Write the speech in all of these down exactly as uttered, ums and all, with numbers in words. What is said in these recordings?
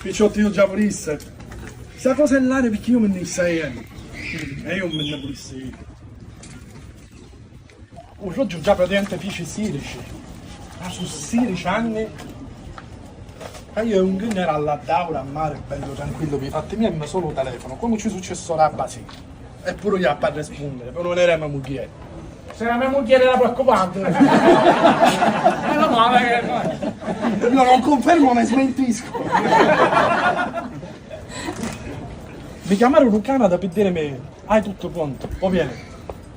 Picciotti, io già vulissi. Sta cosa è l'aria, perché io mi ne stai. E io mi ne vulissi. U Roggio già praticamente fici sirici. Ma su sirici anni. Ma io un giorno era là a Daura, a mare, bello tranquillo, per i fatti miei, mi sona u telefono. Come ci è successo ora a Basì? Eppure io a rispondere, però non era mia moglie. Se la mia moglie era preoccupante. Meno male che... Io non confermo né smentisco. Mi chiamarono in Canada per dirmi: "Hai tutto pronto, o vieni."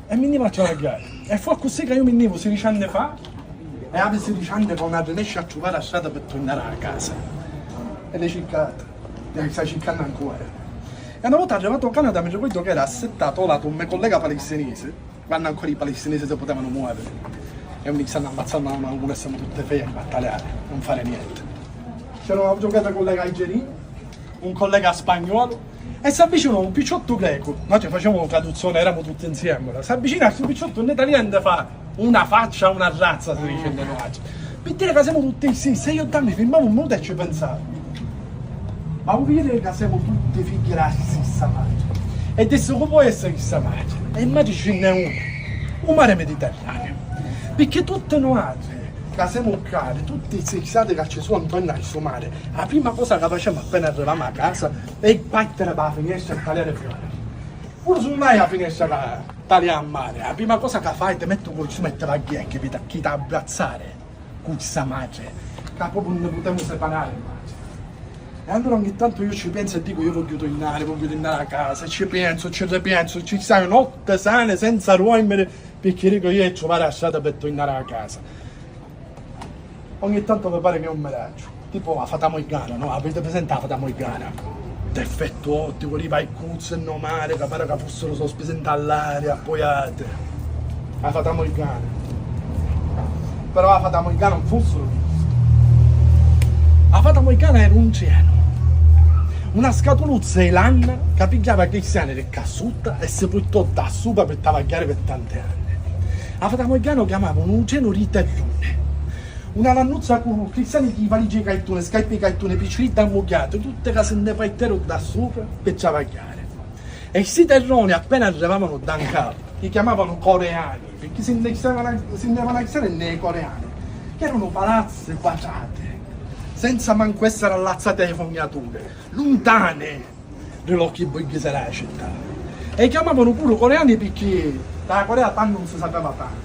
E mi nivo a travagghiari. E fu accussì ca io mi nivu sirici anni fa, e avi sirici anni ca non arrinesci a truvari a strata per tornari a casa. E l'hai circata, e la stai circannu ancora. E una volta arrivatu in Canada mi ricordu ca era assittatu o latu un me collega palestinese, quannu ancora i palestinesi si putevanu muovere, e un iniziannu a ammazzari una, una, una, siamo tutti fermi a taliare, non fare niente. C'era un altro collega algerino, un collega spagnolo, e si avvicina un picciotto greco, noi ci facevamo la traduzione, eravamo tutti insieme, si avvicina a questo picciotto, un italiano fa una faccia, una razza, si dice in Danimarca. Per dire che siamo tutti stessi, e io da mi fermavo un minuto e ci pensavo. Ma vuoi dire che siamo tutti figli della stessa madre? E adesso come può essere questa madre? E madre ce n'è una, un mare Mediterraneo. Perché tutte noi, che siamo cari, tutti i schizzati che ci sono intorno a questo mare, la prima cosa che facciamo appena arriviamo a casa è battere per la finestra e tagliare fuori. Pure se non hai la finestra che taglia a mare, la prima cosa che fai, ti metti un costume e ti vai a chi ti abbrazzare. Cu sta madre, ca proprio nun ne putemu separari, madre. E allora ogni tanto io ci penso e dico: "Io voglio tornare, voglio tornare a casa", e ci penso, ci ripenso, ci staiu notte sane senza dormire, perché dico: "Io devo trovare la strada per tornare a casa". Ogni tanto mi pare che è un miraggio, tipo la fata morgana, no? Avete presente la fata morgana? D'effetto ottico, li vai cuzzi e no male, che pare che fossero sospese nta l'aria, appoiate. La fata morgana. Però la fata morgana non fossero cuzzi. La fata morgana era un treno. Una scatuluzza di lanna che pigghiava cristiani di ccà sutta e si purtò da supra per travagghiare per tanti anni. La fata morgana lo chiamavano un treno di terrone. Una lannuzza cu cristiani di valigie di cartone, scarpe di cartone, picciriddi ammugghiati, tutte ca si nne parteru da supra pi travagghiari. E sti terroni appena arrivavanu da ncà, li chiamavanu coreani, picchì si nne stava na, si nne va na cristiani nne coreani, che erano palazzi quadrati, senza mancu essere allazzati a li fognature, luntani di l'occhi borghesi della città. E li chiamavanu puru coreani picchì da Corea tantu non si sapeva tanto.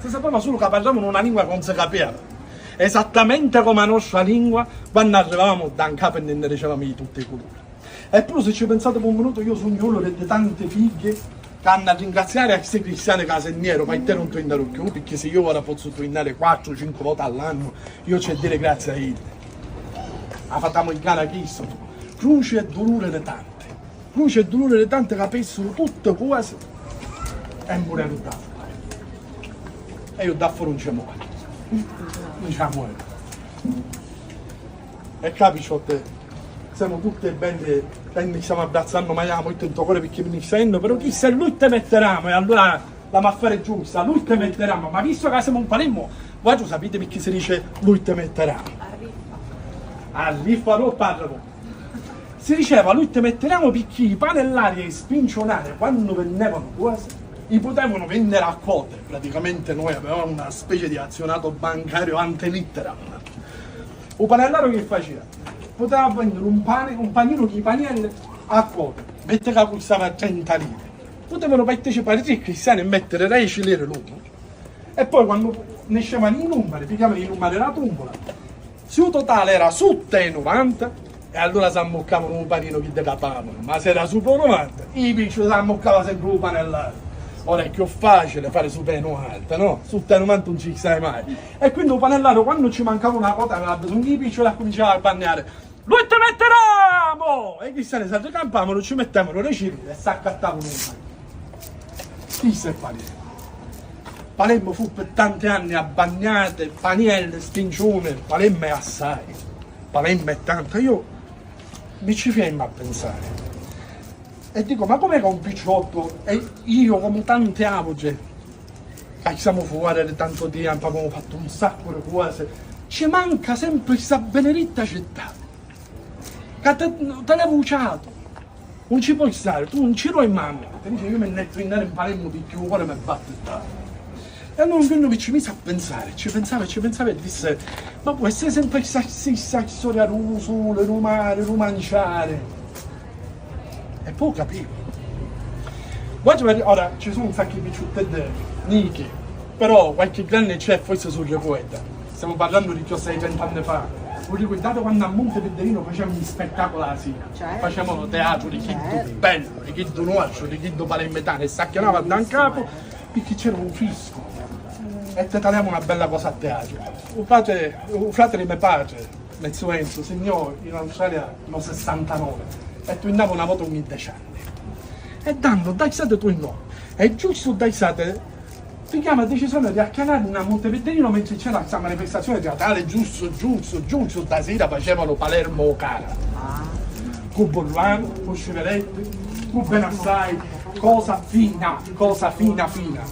Si sapeva sulu ca parlavano una lingua ca non si capiva, esattamente come la nostra lingua, quando arrivavamo da ncà e ne dicevamo di tutti i culuri. Eppuru, se ci pensate per un minuto, io sugnu uno di tanti figghi che hanno a ringraziare a sti cristiani ca si nni eru, ma io non tornerò più, perché se io ora posso tornare quattro cinque volte all'anno, io c'è dire grazie a iddi. La fata morgana chisto, cruci e duluri di tanti. Cruci e duluri di tanti ca persero tutte cose e mureru ddà fora. E io ddà fora non ci muoio. Non ci muoio. E ccà, picciotti, siamo tutti belli, e mi stiamo abbrazzando, ma io amo tutto il tuo cuore perché mi sento, però chi se lui te metterà, e allora l'amo a fare giusta, lui te metterà, ma visto che siamo un Palermo, voi sapete perché si dice lui te metterà? Arrifa, non parlo. Si diceva, lui te metteremo picchì i panellari e i spinciunari, quannu vinnevanu cose, i putevanu vennere a quote. Praticamente noi avevamo una specie di azionato bancario ante litteram. U panellaru chi faceva? Puteva vennere un pani, un paninu chi panielli a quote, mentre ca custava trenta lire. Putevanu partecipari tri cristiani e mettere deci lire l'unu. E poi quannu nescevanu i numeri, pigghiavanu i numeri dâ tumbula, si u totale era sutta i novanta, e allura s'ammuccavanu u paninu chi decapavanu, ma se era supra u novanta, i picciuli s'ammuccava sempri u panellaru. Ora è chiù facile fare supra i novanta, no? Sutta i novanta non ci stai mai. E quindi u panellaru, quannu ci mancava una quota, aveva bisogno i picciuli, accuminciava a banniare: "Lui te metterà mo!" E i cristiani s'arricampavanu, ci mettevanu le cirine e s'accattavanu un paninu. Chistu è Palermo. Palermo fu per tanti anni abbagnate, panielle, spinciune. Palermo è assai, Palermo è tanto. Io mi ci fermo a pensare e dico: "Ma com'è che un picciotto, e io come tanti altri, che siamo fuori di tanto tempo, abbiamo fatto un sacco di cose, ci manca sempre sta benedetta città?" Ca ti, ti levu u ciatu. Nun ci poi stari, tu nun ci roi mannu. Ti dici, io mi nni nn'haiu nnari 'n Palermu picchì u cori mi batti tantu. E allura un jornu mi ci misi a pinsari, ci pinsava e ci pinsava e dissi, ma poi si sempri sta stissa storia di u suli, di u mari, di u manciari. E poi capivu. Ora ci sunnu un saccu di picciutteddi nichi, però qualchi granni c'è, forsi su ricuerda. Stiamo parlando di cchiù assai di trenta anni fa. Vi ricurdate quannu a Monte Pedderino facevanu gli spettacoli alla sera? Certo. Facevano teatro di chiddu bellu, di chiddu nostru, di chiddu palermitanu, e s'acchianava da 'n capu picchì c'era un frisco. E ti taliamu una bella cosa a teatru. U frati, u frati di me patri, me zu Enzu, si nni jò in Australia nno sessantanove e turnava una vota ogni deci anni. E tandu, ddà sati turnò. E giustu ddà sati pigghiamu a dicisioni di acchianari nna Monte Pedderino mentri c'era sta manifestazioni teatrali, giustu, giustu, giustu, ddà sira facevanu Palermo o cara. Cu Burlanu, cu Sciveretti, cu Benassai, cosa fina, cosa fina fina.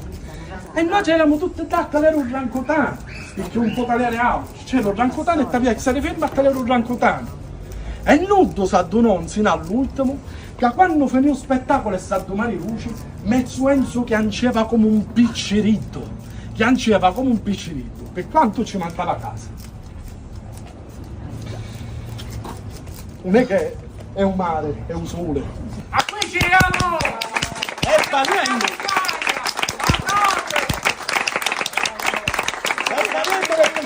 E noi c'eramu tutti ddà a taliari u rancutanu, picchì un po' taliari autru, c'era u rancutanu e t'avia a stari fermu a taliari u rancutanu. E nuddu s'addunò nsinu all'ultimu ca quannu finì u spettaculu e s'addumari i luci, me zu Enzu chianceva comu un picciriddu, chianceva comu un picciriddu, pi quantu ci mancava a casa. Nun è che è u mari, è u suli. A cui ci riamu? E Palermo! E Palermo è